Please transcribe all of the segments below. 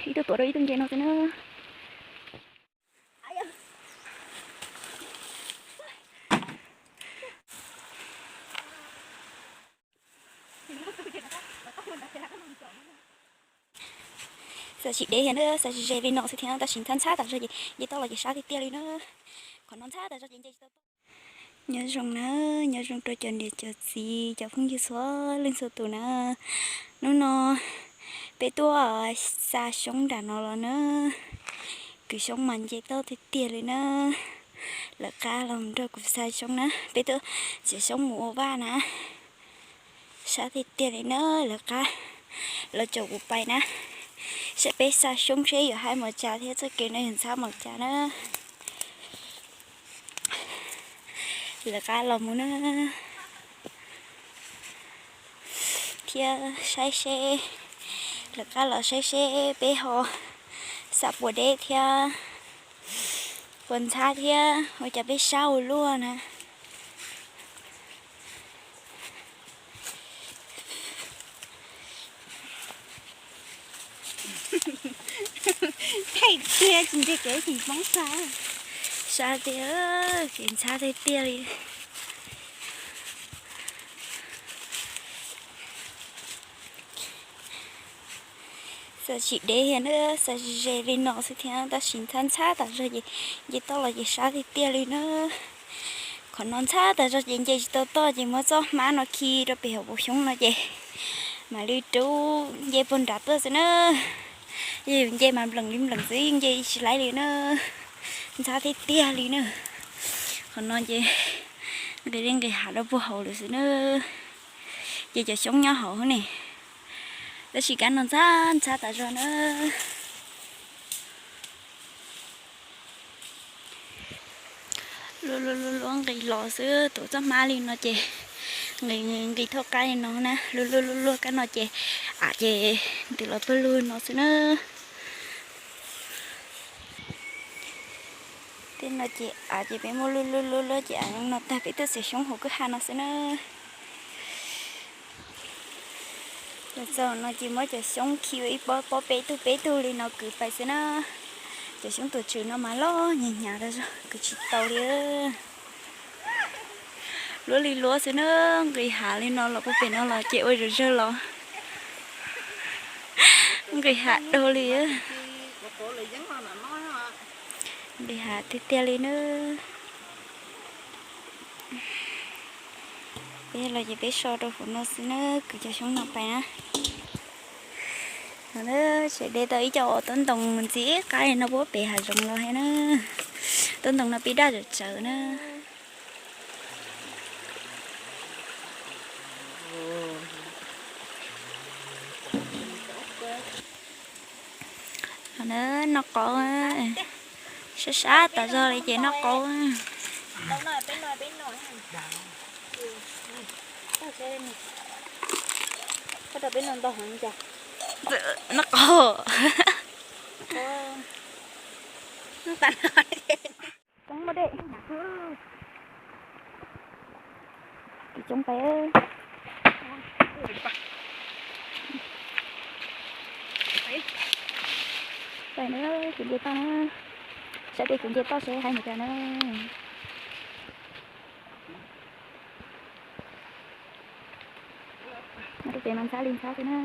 Ib tug tuav rau ib tug nce no xwb na. Xav tsis deb thiab na, xav ze ze li no xwb thiab, tab sis ntxhab ntxhab tas zog ces nce toj los ces sab tiag tiag li na. Qhov no ntxhab tas zog ces nce tsis tau toj. Nyob zoo na, nyob zoo rau cov niam cov txiv cov phooj ywg txhua leej txhua tus na. Hnub no peb tuaj xa xyoob nram no los na. Kwv xyoob mas nce toj tiag tiag li na. Lawv qab los nrog kuv xa xyoob na, peb tuaj txiav xyoob mus ua vaj na. Sab tiag tiag li na, lawv qab los caum kuv pais na. Saib peb xa xyoob seb yuav haib mos cas thiab txoj kev no yuav ntxhab mos cas na. Lawv qab los mus na, thiab saib seb, lawv qab los saib seb peb ho xa puas deb thiab puas ntxhab thiab ua cas peb sab ua luaj na. Theej tiag tsis nce kev tsis poob xa. Sab tiag, kev ntxhab tiag tiag li. Xav tsis deb thiab na, xav ze ze li no xwb thiab, tab sis ntxhab ntxhab tas zog ces nce toj los ces sab tiag tiag li na. Qhov no ntxhab tas zog ces nce tsis tau toj ces muab txoj hmab no khi rau pem hauv paus xyoob no ces mam li rub nce puag nrad tuaj xwb na. Yog yus nce mas npleem li npleem xwb, yeej nce tsis laib li na. Ntxhab tiag tiag li na. Qhov no ces nqis li nqis hav rau puag hauv lawm xwb na. Ces cov xyoob nyob hauv ne. Tab sis kab no ntxhab ntxhab tas zog na. Luaj luaj luaj luaj nqis los xwb, tuav txoj hmab li no ces nqis nqis nqis thauj qab li no na, luaj luaj luaj luaj kab no ces av ces ntws los tuaj lug no xwb na. Tej no ces av ces peb muab luaj luaj luaj luaj ces av no tag peb tuaj txiav xyoob hauv kwj ha no xwb na. Los txog no ces muab cov xyoob khi ua ib pob pob peb tug peb tug li no kwv pais xwb na. Cov xyoob tuam tswm no mas loj hnyav hnyav tas zog kwv tsis tau li. Luab li luab xwb na, nqis hav li no los puag pem no los ces ua zom zawg los nqis hav dua li. Nqis hav tiag tiag li na. Peb los ces peb so rau hauv no xwb na, kwv cov xyoob no pais na. Tseem de tau ib co tuab ntoos ntxiv qab no puag pem hav zoov los thiab na. Tuab ntoos no pib daj tsawv tsawv na. Noj qauv, sab sab tas zog li ces noj qauv. Noj qauv. Kwv coob pais. Pais na, kwv nce toj na. Saib peb kwv nce toj seb haib mus cas na. Nyob rau pem mas ntxhab li ntxhab xwb na.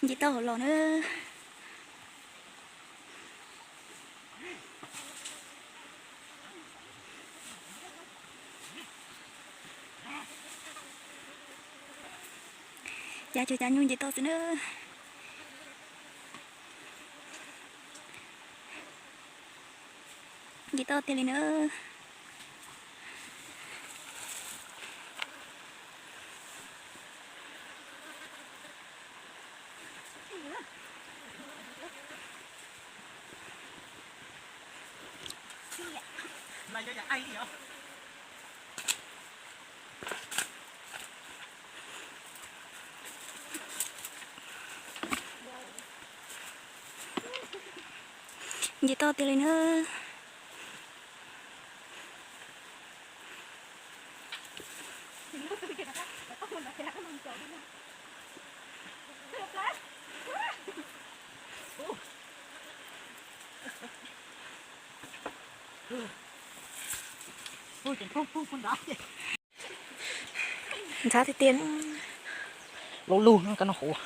Nce toj hauv los na. Cav cuag cav nyuj nce toj xwb na. Nce toj tiag li na. Nce toj tiag li na. Ntxhab tiag tiag. Lub lug no kab no huv.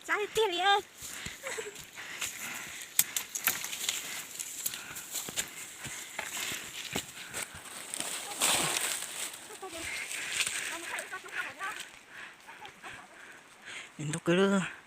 Ntxhab tiag tiag li. Nws ntau kawg li.